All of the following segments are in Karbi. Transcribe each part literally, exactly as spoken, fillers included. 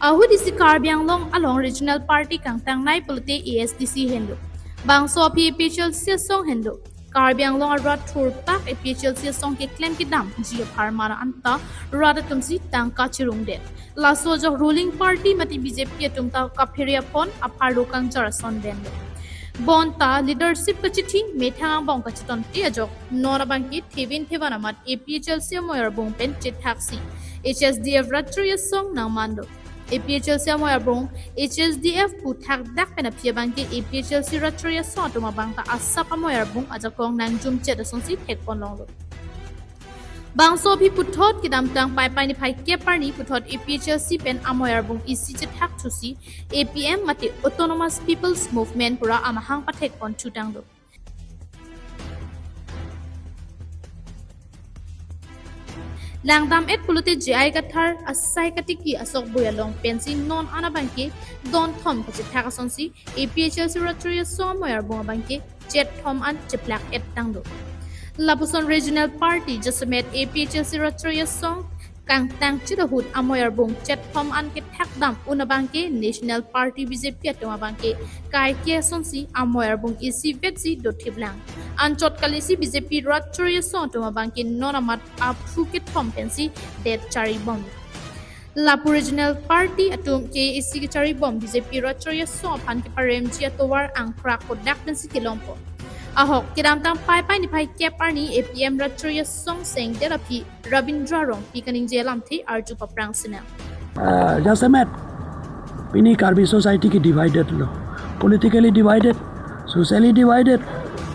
Ahut isi Karbi Anglong along regional party kangtangnei pulote A S D C henlo. Bangso aphi A P H L C asong henlo. Karbi Anglong arat thurpak A P H L C asong keklem kedamji apharman anta rat atumsi tangka chirungdet. Laso ajok ruling party mate B J P atum ta kaphere apon apharlo kangjar ason denlo. Bonta leadership kachithi methang angbong kachiton te ajok non abangke thevin thevan amat A P H L C amoi arbung pen chethaksi H S D F rat chori asong nangmanlo. A P H L C amoi arbung H S D F pu thakdak pen aphi abangke A P H L C rat chori asong atum abang ta asap amoi arbung ajakong nangjumchet asonsi thekpon longlo. Bangso aphi puthot kedamtang Paipai niphai kep arni puthot A P H L C pen amoi arbung isi chethak thusi A P M mate Autonomous People's Movement pura amahang pathekpon thutanglo. Langdam-et pulote J I Kathar asai katiki asokbui along pensi non an abangke don thom kachethak asonsi A P H L C rat chori asong amoi arbung abangke chet thom an cheplak-et tanglo. Lapuson regional party jasemet A P H L C rat chori asong kangtangchit ahut amoi arbung chet thom an kethak dam un abangke national party B J P atum abangke kaike asonsi amoi arbung isi vetsi dothiplang. Anchot kalisi B J P rat chori asong atum abangke non amat aphu kethom pensi det charibom. Lapu regional party atum K A A C kecharibom B J P rat chori asong aphan keparemji atovar angkrak kodak pensi kelongpo. Ahok kedamtang Paipai niphai kep arni A P M rat chori asong sengdet aphi Rabindra Rongpi kaningje alamthe arju paprang sinang. Ah, jasemet pini Karbi society ke divided lo, politically divided, socially divided,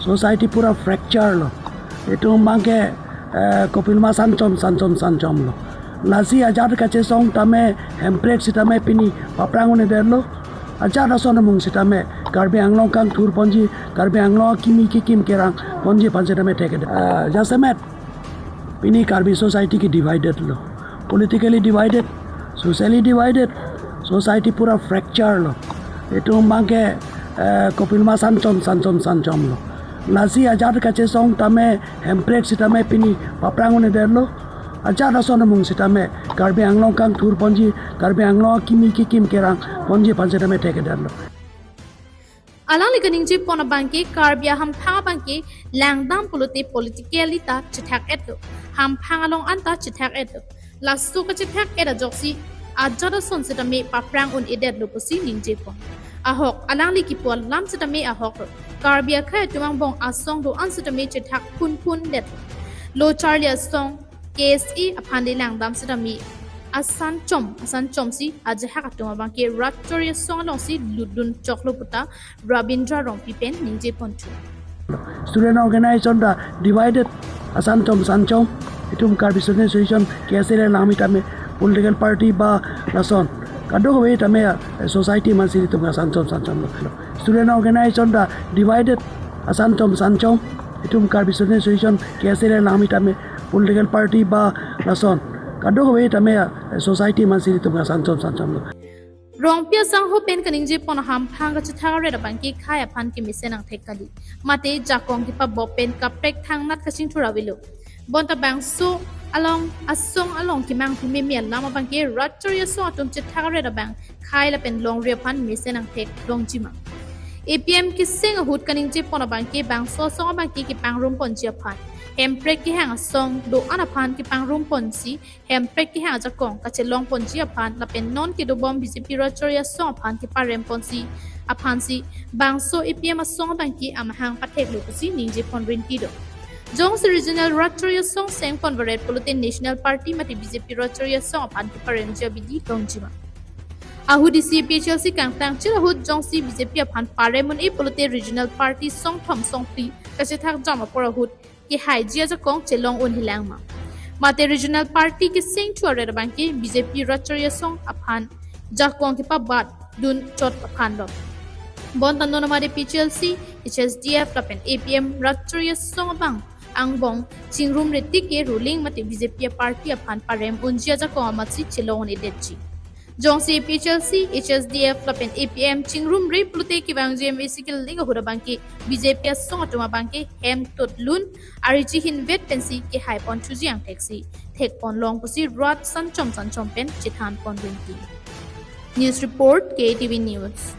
society pura fracture lo. Itum abangke, eh, kopilma sanchom sanchom sanchom lo. Lasi ajat kachesong tame Hemprek sitame pini paprang un-edet lo. Ajat ason amung sitame Karbi Anglong kangthur ponji, Karbi Anglong akimi kikim kerang ponji aphan sitame thekdet. Ah, jasemet pini Karbi society ke divided lo, politically divided, socially divided, society pura fracture lo. Itum abangke, eh, kopilma sanchom sanchom sanchom lo. Lasi ajat kachesong tame Hemprek sitame pini paprang un-edet lo. Ajat ason amung sitame Karbi Anglong kangthur ponji, Karbi Anglong akimi kikim kerang ponji aphan sitame thekdet lo. Alangli kaningje pon abangke Karbi ahamphang abangke langdam pulote politically ta chethak-et lo. Hamphang along anta chethak-et lo. Laso kachethak-et ajoksi ajat ason sitame paprang un-edet lo pusi ningje pon. Ahok alangli kipu alam sitame ahok lo. Karbi akhei atum angbong asong do-an sitame chethak phunphundet lo. Lo charli asong K S A aphan le langdam sitame asan chom asan chomsi ajahak atum abangke rat chori asong alongsi lutdun choklo puta Rabindra Rongpi pen ningje ponthu. Student organization ta divided, asan chom san chom. Itum Karbi Student Association K S A le langmi tame political party ba lason kadokave tame, eh, society amatsi itum asan chom san chom lo. Student organization ta divided, asan chom san chom. Itum Karbi Student Association K S A le langmi tame political party ba lason kadokave tame, eh, society amatsi itum asan chom san chom lo. Rongpi asangho pen kaningje pon hamphang kachethak aret abangke khei aphan kemesen angthek kali. Mate jakong kepabop pen kaprek thangnat kachingthur avelo. Bonta bangso along asong along kemanghu meme alam abangke rat chori asong atum chethak aret abang khei lapen longri aphan mesen angthek longjima. A P M keseng ahut kaningje pon abangke bangso asong abangke kepangrum ponji aphan, Hemprek kehang asong do-an aphan kepangrum ponsi Hemprek kehang ajakong kachelong ponji aphan lapen non kedobom B J P rat chori asong aphan keparem ponsi aphansi bangso A P M asong abangke amahang patheklo pusi ningje pon rinti do. Jongsi regional rat chori asong seng pon varet pulote National Party mate B J P rat chori asong aphan keparemji abidi longjima. Ahut isi A P H L C kangtangchit ahut jongsi B J P aphan parem un-e pulote regional party songthom songphli kachethak jam apor ahut kehaiji ajakong chelong un-e lang ma. Mate regional party kesengthu aret abangke B J P rat chori asong aphan jakong kepabat dun chot aphan lo. Bonta non amat A P H L C, H S D F lapen A P M rat chori asong abang angbong chingrumre tik ke ruling mate B J P party aphan parem unji ajakong amatsi chelong un-edetji. Jongsi A P H L C, H S D F lapen A P M chingrumre pulote kevangji M A C keling ahut abangke B J P asong atum abangke hem tut lun ariji hinvet pensi kehai ponthuji angtheksi thek pon long pusi rat sanchom sanchom pen chethan pon rinti. News report, K A T V News.